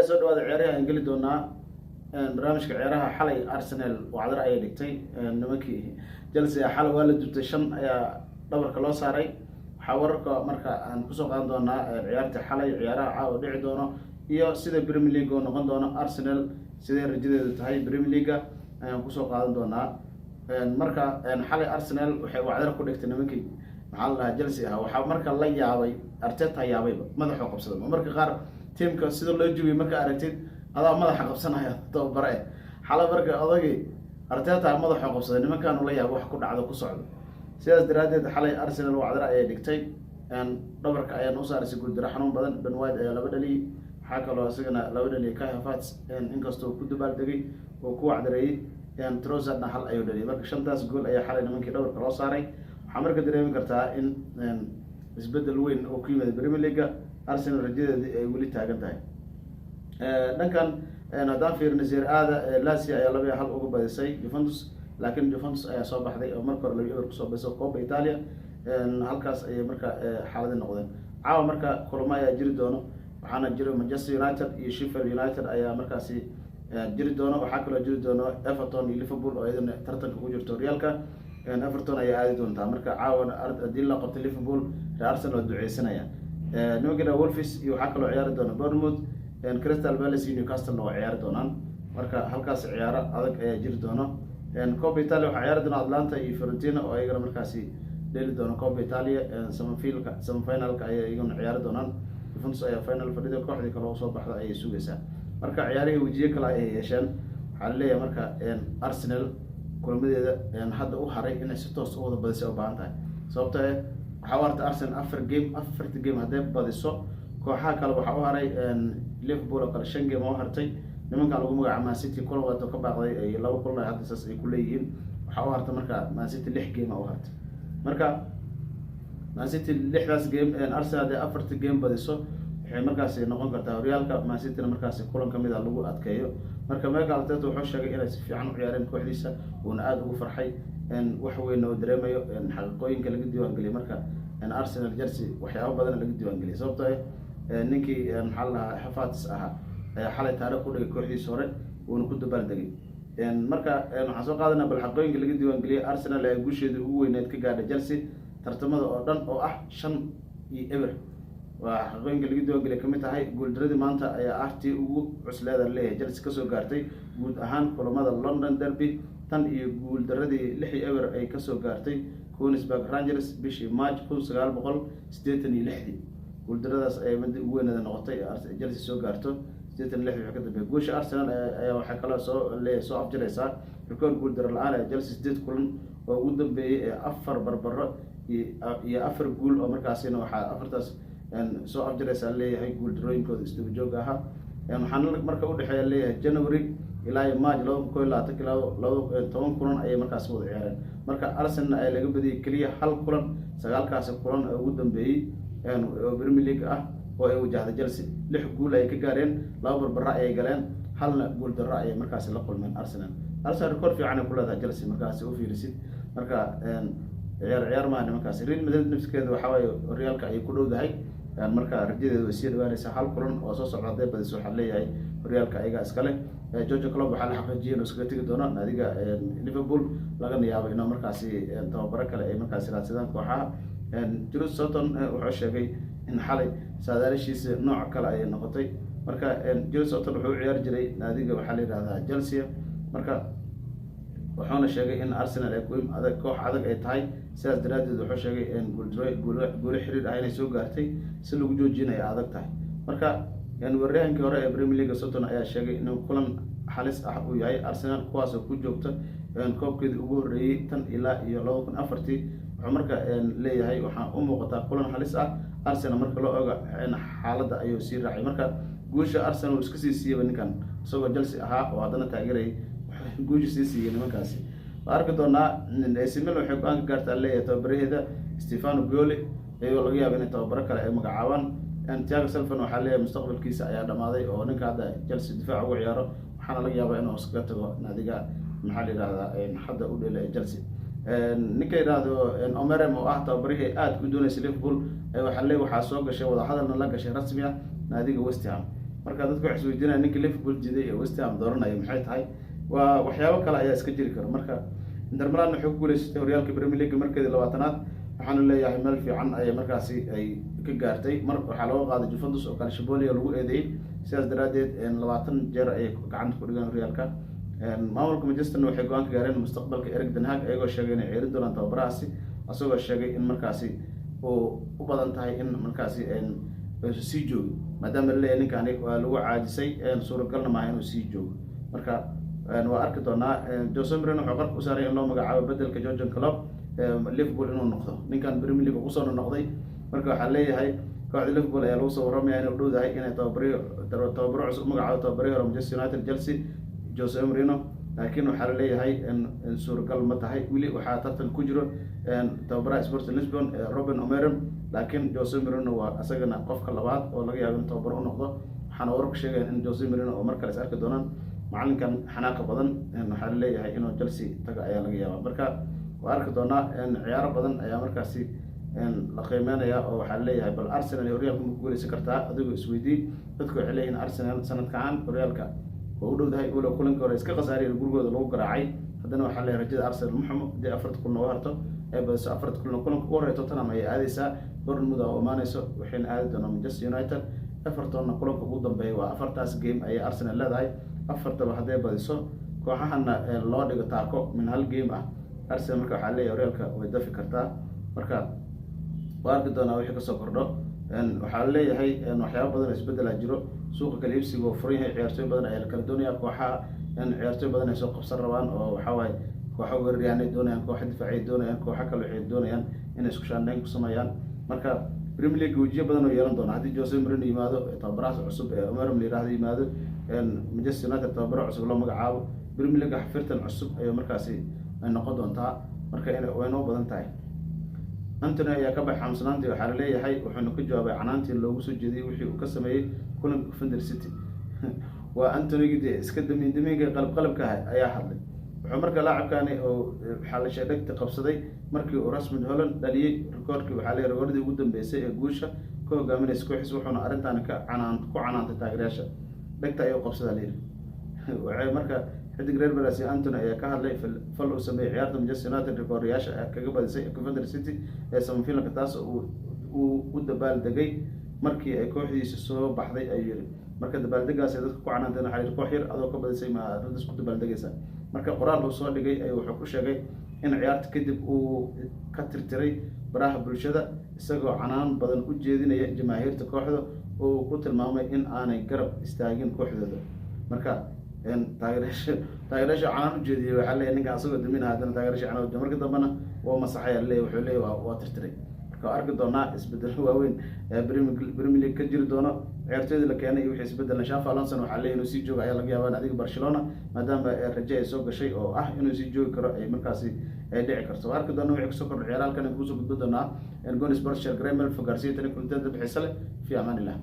Ciyaare soo dhawaada. Ciyaaraha aan geli doonaa, barnaamijka ciyaaraha. Xalay Arsenal wacdar ayay dhigtay nimankii Chelsea. Xalay waa la dubtay, shan ayaa dhabarka loo saaray. Waxaa wararka marka aan kusoo qaadan doonaa ciyaarta xalay, ciyaaraha caawa dhici doono iyo sida Premier League oo noqon doono, Arsenal sidee rajadeedu tahay Premier League-a ayaan kusoo qaadan doonaa. Marka xalay Arsenal waxay wacdar ku dhigtay nimankii, maxaa la dhahaa, Chelsea ah. Waxaa marka la yaabay Arteta, yaabayba, madaxuu qabsaday. Marka qaar tiimka sida loo jubiyay marka aragtid, adaa madaxa qabsanaya tababare. Xalay marka odagii Arteta madaxuu qabsaday, nimankaanu la yaabay wax ku dhacdo ku socdo. Sidaas daraaddeed xalay Arsenal wacdar ayay dhigtay, dhabarka ayaan u saaraysay guuldaro xanuun badan. Ben White ayaa laba dhaliyey, waxaa kaloo isagana laba dhaliyay Kai Havertz, inkastoo ku dabaaldegay oo ku wacdareeyey. Trossardna hal ayuu dhaliyay. Marka shantaas gool ayaa xalay nimankii dhabarka loo saaray. Waxaa marka dareemi kartaa in isbedel weyn oo ku yimid Premier League-a, Arsenal rajadeedii ay weli taagan tahay. Dhankan haddaan fiirino Serie A-da, Lazio ayaa 2-1 uga badisay Juventus, laakiin Juventus ayaa soo baxday oo marka hore 2-0 kusoo badisay Coppa Italia. Halkaas ayay marka xaaladi noqdeen. Caawa marka kulamo ayaa jiri doono. Waxaana jiro Manchester United iyo Sheffield United ayaa markaasi jiri doono. Waxaa kaloo jiri doono Everton iyo Liverpool oo iyadana tartanka ku jirto horyaalka. Everton ayaa aadi doontaa. Marka caawana haddii la qabto Liverpool, reer Arsenal waa duceysanaya. Nimankana Wolves iyo waxaa kaloo ciyaari doona Bournemouth, Crystal Palace iyo Newcastle waa ciyaari doonaan. Marka halkaas ciyaaro adag ayaa jiri doono. Coppa Italia waxaa ciyaari doona Atalanta iyo Fiorentina oo iyagana markaasi dheli doono Coppa Italia. Semifinalka, semifinalka ayay iyaguna ciyaari doonaan. Juventus ayaa final fadhida, kooxdii kale oo soo baxda ayay sugaysaa. Marka ciyaarihii wejiye kale ayay yeesheen. Waxaa laleeyahay marka Arsenal kulamadeeda hadda u haray inay si toos u wada badisay u baahan tahay, sababto eh waxaa u hartay Arsenal afar game. Afarta game hadday badiso, kooxaha kale waxaa u haray Liverpool oo kale shan game oo hartay. Nimankan lagu magacaabo Man City kulan waato ka baaqday, ay laba kulan hadda saas ay ku leeyihiin. Waxaa u hartay marka Man City lix game u hartay. Marka Man City lixdaas game, Arsenal hadday afarta game badiso, waxay markaasi noqon kartaa horyaalka. Man Cityna markaasi kulan kamid a lagu adkeeyo. Marka Mikel Arteta wuxuu sheegay inay si fiican u ciyaareen kooxdiisa, uuna aada ugu farxay, wax weyn oo dareemayo xaqiiqooyinka laga diiwaangeliyay. Marka Arsenal Chelsea waxyaabo badan laga diiwaangeliyay, sababtoo ah ninkii, maxaa la dhahaa, Havertz ahaa ayaa xalay taarikh ku dhigay kooxdiisa hore, uuna ku dabaaldegay. Marka waxaan soo qaadanaa bal xaqiiqooyinka laga diiwaangeliyay. Arsenal ayaa guusheedii ugu weyneed ka gaadhay Chelsea tartamada oo dhan oo ah 5-0. Waa xaqiiqooyinka laga diiwaangeliyay kamid tahay. Guuldaradii maanta ayaa ah tii ugu cusleeda leeyahay Chelsea kasoo gaartay guud ahaan kulamada London Derby tan iyo guuldaradii 6-0 ay kasoo gaartay Queens Park Rangers bishii March 1986-dii. Guuldaradaas ayay midii ugu weyneeda noqotay Chelsea soo gaarto 86-dii wixii ka dambeeyay. Guusha Arsenal ayaa waxay kaloo soo leeyahay soo afjaraysaa rikoor guuldaro la-aan ee Chelsea sideed kulan oo ugu dambeeyay ee afar barbaro iyo afar guul, oo markaasina waxaa afartaas soo afjaraysaa leeyahay guuldarooyinkooda isdaba joog ahaa. Waxaana marka udhexeeya leeyahay January ilaa iyo March 2021 ilaa laba 10 kulan ayay markaasi wada ciyaareen. Marka Arsenal ayaa laga badiyay keliya hal kulan sagaalkaasi kulan oo ugu dambeeyey oo Premier League ah oo ay wajahday Chelsea. Lix guul ayay ka gaareen, laba barbara ayay galeen, halna guul darro ayay markaasi la kulmeen Arsenal. Arsenal record fiican ay ku leedahay Chelsea markaasi u fiirisid. Marka ciyaar ciyaar maaha nimankaasi. Real Madrid nafskeeda waxaa waaye horyaalka ayay ku dhowdahay. Marka rajadeedu way sii dhawaanaysaa. Hal kulan oo soo socda hadday badiso, waxaa leeyahay horyaalka ayaga iskale. Jurgen Klopp waxaa la xaqiijiyay inuu iskaga tegi doono naadiga Liverpool, lagana yaabo inuu markaasi tababaro kale ay markaasi raadsadaan kooxaha. Bruce Sutton wuxuu sheegay in xalay saadaalishiisa nooc kale ayay noqotay. Marka Bruce Sutton wuxuu u ciyaari jiray naadiga waxaa la yihahdaa Chelsea. Marka wuxuuna sheegay in Arsenal ay ku adag, koox adag ay tahay. Sidaas daraadeed wuxuu sheegay in guuldaro guulo guulo xiriir ah inay soo gaartay si lagu joojinayo adag tahay. Marka weeraryahankii hore ee Premier League Sutton ayaa sheegay inuu kulan halis ah uu yahay Arsenal, kuwaasoo ku joogta koobkeedii ugu horreeyey tan ilaa iyo 2004-tii. Wuxuu marka leeyahay waxaa u muuqataa kulan halis ah Arsenal marka loo oga xaaladda ayuu sii raacay. Marka guusha Arsenal uu iska sii siiyaba ninkan, isagoo Chelsea ahaa oo haddana taageerayay, guusha sii siiyey nimankaasi. Waa arki doonaa. AC Milan waxay go-aan ka gaartaa leeyahay tababaraheeda Stefano Pioli, iyagoo laga yaaba inay tababaro kale ay magacaabaan. Thiago Silva waxaa leeyahay mustaqbalkiisa ayaa dhamaaday, oo ninka hadda Chelsea difaac ugu ciyaaro, waxaana laga yaabaa inuu iskaga tago naadiga, maxaa la yihahdaa, hadda u dheela ee Chelsea. Ninka yidhaahdo Amorim oo ah tababarihii aada u doonaysa Liverpool, waxaa le waxaa soo gashay wadahadalna la gashay rasmi ah naadiga West Ham. Marka dadka waxay isweydiinaya, ninka Liverpool jiiday ee West Ham dooranaya maxay tahay? Waa waxyaabo kale ayaa iska jiri kara. Marka Inter Milan waxay ku guuleysatay horyaalka Premier League markeedii 20aad. Waxaanu leeyahay meel fiican ayay markaasi ay ka gaartay. Mar waxaa looga qaaday Juventus oo Calciopoli lagu eedeeyey, sidaas daraadeed 20 jeer ayay gacanta ku dhigaan horyaalka. Maamulka Manchesterna waxay go-aan ka gaareen mustaqbalka Erik ten Hag, iyagoo sheegay inay ceerin doonaan tababarahaasi, asagoo sheegay in markaasi uu u badan tahay in markaasi sii joogo, maadaama laleeyahay ninkani waa lagu caajisay, suuragalna maaha inuu sii joogo. Marka waa arki doonaa. Jose Mourinho wuxuu qarka u saaray in loo magacaabo bedelka Jurgen Klopp Liverpool inuu noqdo. Ninkan Premier League kusoo noqday. Marka waxaa leeyahay kooxda Liverpool ayaa lagu soo warramaya inay u dhowdahay inay tababaro cusub magacaabo, tababarihi hore Manchester United, Chelsea, Jose Mourinho. Laakiin waxaa la leeyahay suuragal ma tahay. Weli waxaa tartan ku jiro tababaraha Sporting Lisbon, Ruben Amorim, laakiin Jose Mourinho waa isagana qofka labaad oo laga yaabo in tababaro u noqdo. Waxaana wararku sheegaya in Jose Mourinho oo mar kale is arki doonaan. Macalinkan xanaaqa badan waxaa la leeyahay inuu Chelsea taga ayaa laga yaabaa. Marka waa arki doonaa. Ciyaaro badan ayaa markaasi la qiimeynaya, oo waxaa leeyahay bal Arsenal iyo horyaalka ma ku guuleysan kartaa? Adigoo isweydii. Dadku waxay leeyihin Arsenal sanadkan horyaalka waa u dhowdahay, walow kulanka hore iska khasaariyeen, gurigooda lagu garaacay. Haddana waxaa leeyahay rajada Arsenal ma xumo. Haddii afarta kulna u harto ay badiso afarta kulna, kulanka ugu horreya Tottenham ayay aadeysaa, Bournemouth oo imaaneyso, waxayna aadi doonaa Manchester United, Evertonna kulanka ugu dambeeya. Waa afartaas game ayay Arsenal leedahay. Afartaba hadday badiso, kooxahana loo dhigo taako min hal game ah, Arsenal marka waxaa leeyahay horyaalka way dafi kartaa. Marka waa arki doonaa wixii kasoo kordho. Waxaa leeyahay waxyaaba badan oo isbedelaa jiro. Suuqa kala iibsiga oo furan yahay, ciyaartooy badan ayaa la kala doonaya. Kooxaha ciyaartooy badan ay soo qabsan rabaan, oo waxaa waaye kooxo weeraryahanay doonayaan, kooxo difaaciyay doonayaan, kooxo kale waxay doonayaan inay isku shaandhayn ku sameeyaan. Marka Premier League wejiyo badan oo yeelan doona haddii Jose Mourinho yimaado, tababarahaas cusub ee Amorim la yihahdo yimaado, Manchester United tababaro cusub loo magacaabo, Premier League xafirtan cusub ayay markaasi ay noqon doontaa. Marka way noo badan tahay. Antony ayaa ka baxay xamusnaantii, waxaa laleeyahay wuxuuna ka jawaabay canaantii loogu soo jeediyey wixii uu ka sameeyey kulanka Coventry City. Waa Antonygii dee iska damiin damiinka qalab qalabka ah ayaa hadlay. Wuxuu marka laacabkani oo waxaa la dhegta qabsaday markii uu Rasmus Hojlund dhaliyey rikoorkii, waxaa leeyahay rikoordii ugu dambeysay ee guusha ka hogaaminaysa kooxiis, wuxuuna arrintan ka canaan ku canaantay taageerayaasha. Dhegta ayuu qabsadaa layidhi. Waxay marka xidig reer Brazil Antony ayaa ka hadlay fal uu sameeyey ciyaarta Manchester United rikooryaasha kaga badisay Coventry City ee semifinalka, taas uu u dabaaldegay markii ay kooxdiisa soo baxday, ayuu yiri. Marka dabaaldegaas ay dadka ku canaanteen, waxaa yidhi koox yar adoo ka badisay ma arrintaas ku dabaaldegaysaa? Marka qoraal uu soo dhigay ayuu wuxuu ku sheegay in ciyaarta kadib uu ka tirtiray baraha bulshada, isagoo canaan badan u jeedinaya jamaahiirta kooxda oo uu ku tilmaamay in aanay garab istaagin kooxdooda. Marka taageerayaasha canaan u jeediyey, waxaa leeyahay ninkan asagoo damin haddana taageerayaasha canaan ujeediy. Marka dambena waa masaxay leeyahay, wuxuu leeyahay waa tirtiray. Marka waa arki doonaa isbedelo waaweyn ee Premier League ka jiri doono, ciyaartooyda la keenay iyo wixii isbedelan. Xabi Alonso waxaa leeyahay inuu sii joogo ayaa laga yaabaa adiga Barcelona, maadaama raje ay soo gashay oo ah inuu sii joogi karo ay markaasi ay dhici karto. Waa arki doona wixii kasoo kordho ciyaaraha. Halkan kuusoo gudbin doonaa. Goni Sports Share Gremel Fogarsiya. Tani kulanteeda bixisa leh, fi amaan illah.